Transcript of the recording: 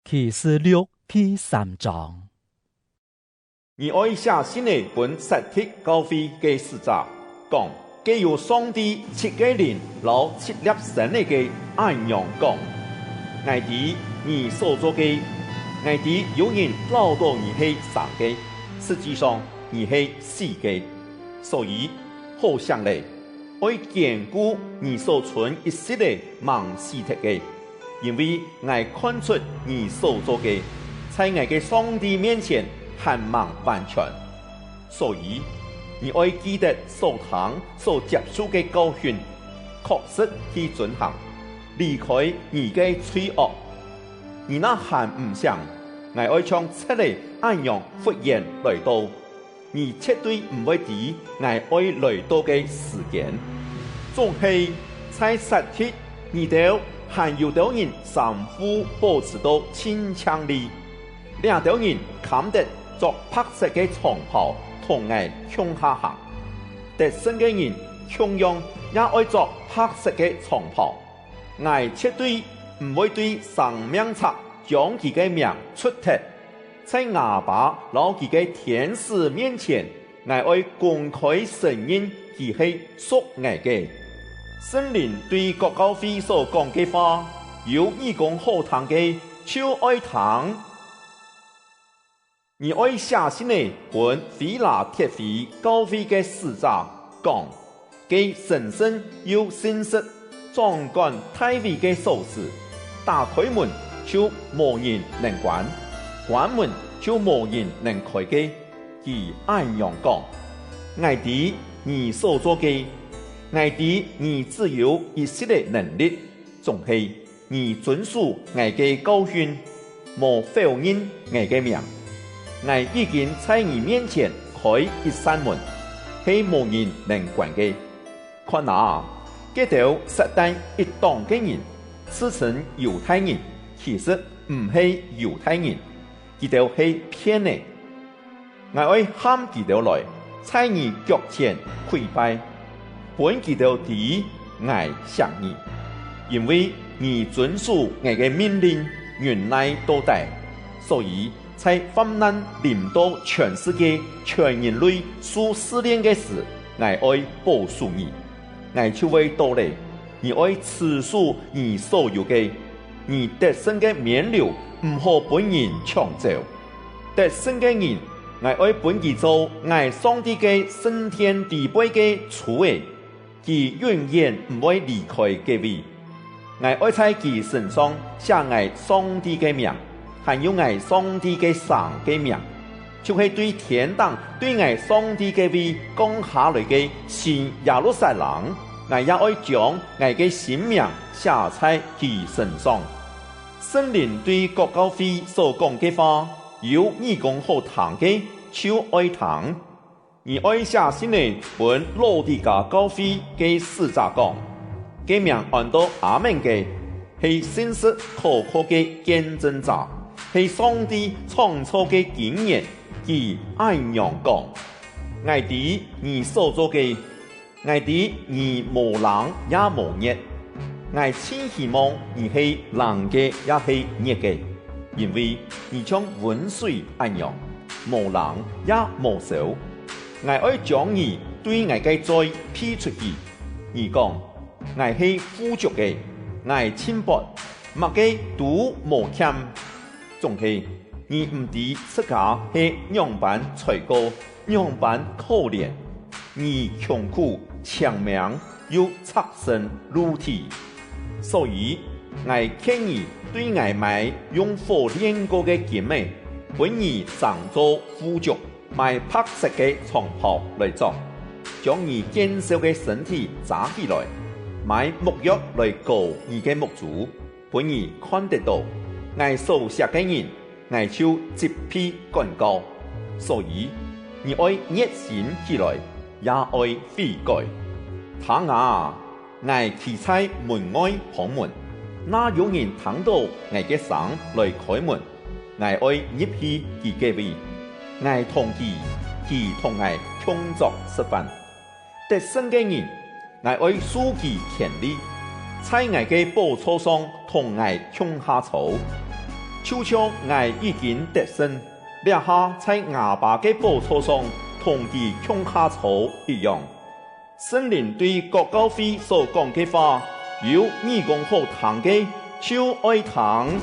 啟示錄第三章。你愛寫信來分撒狄教會个使者講，个有上帝七个靈摎七粒星的个按樣講：𠊎知你所做个，𠊎知有人鬧到你係生个，實際上你係死个，所以好醒來，愛堅固你所存一絲个無死脫个，因為𠊎看出你所做个，在𠊎个上帝面前還無完全，所以你愛記得所聽、所接受个教訓，確實去遵行，離開你个罪惡。你若還毋醒，𠊎愛像賊个按樣忽然來到，你絕對毋會知𠊎愛來到个時間。總係在撒狄裡頭還有兜人心腹保持到真強利，兩兜人堪得著白色个長袍同𠊎共下行，得勝个人同樣也愛著白色个長袍。𠊎絕對毋會對生命冊將佢个名出脫，在阿爸摎佢个天使面前，𠊎愛公開承認佢係屬𠊎个。聖靈對各教會所講个話，有耳公好聽个，就愛聽。你愛寫信來分非拉鐵非教會个使者講，个神聖又信實掌管大衛个鎖匙，打開門就無人能關，關門就無人能開个。佢按樣講：𠊎知你所做个，𠊎知你只有一絲个能力，總係你遵守𠊎个教訓，無否認𠊎个名。𠊎已經在你面前開一扇門，係無人能關个。看哪，這兜撒但一黨个人，自稱猶太人，其實毋係猶太人，佢兜係騙个。𠊎愛喊佢兜來，在你腳前跪拜，分佢兜知𠊎錫你，因為你遵守𠊎个命令，忍耐到底，所以，在患難臨到全世界、全人類受試煉个時，𠊎愛保守你，𠊎就會到來。你愛持守你所有个，你得勝个名留毋好分人搶走。得勝個人，𠊎愛分佢做𠊎上帝個聖殿底背个柱仔，佢永遠毋會離開這位。𠊎愛在佢身上寫𠊎上帝个名，還有𠊎上帝个城个名，就是對天頂對𠊎上帝這位降下來个新耶路撒冷，𠊎也愛將𠊎个新名寫在佢身上。聖靈對各教會所講个話，有耳公好聽个，就愛聽。你愛寫信來分老底嘉教會个使者講，个名按到阿們个，係信實可靠个見證者，係上帝創造个經驗，佢按樣講：𠊎知你所做个，𠊎知你無冷也無熱，𠊎真希望你係冷个抑係熱个，因為你像溫水按樣，無冷也無燒。𠊎愛將你對𠊎个嘴敝出去。你講，𠊎係富足个，𠊎真飽，麼个都無欠。總係你毋知自家係樣般垂高，樣般可憐，你窮苦、赤命又赤身露體，所以𠊎勸你對𠊎買用火煉過个金仔，分你成做富足，買白色个長袍來著，將你健瘦个身體遮起來，買目藥來膏你个目珠，分你看得到。𠊎所錫个人，𠊎就責備管教，所以你愛熱心起來，也愛悔改。聽啊，𠊎企在門外碰門，若有人聽到𠊎个聲來開門，𠊎愛入去佢這位，𠊎同佢，佢同𠊎共桌食飯。得勝個人，𠊎愛賜佢權利，在𠊎个寶座上同𠊎共下坐。就像𠊎已經得勝，掠下在阿爸个寶座上同佢共下坐一樣。聖靈對各教會所講个話，有耳公好聽个，就愛聽。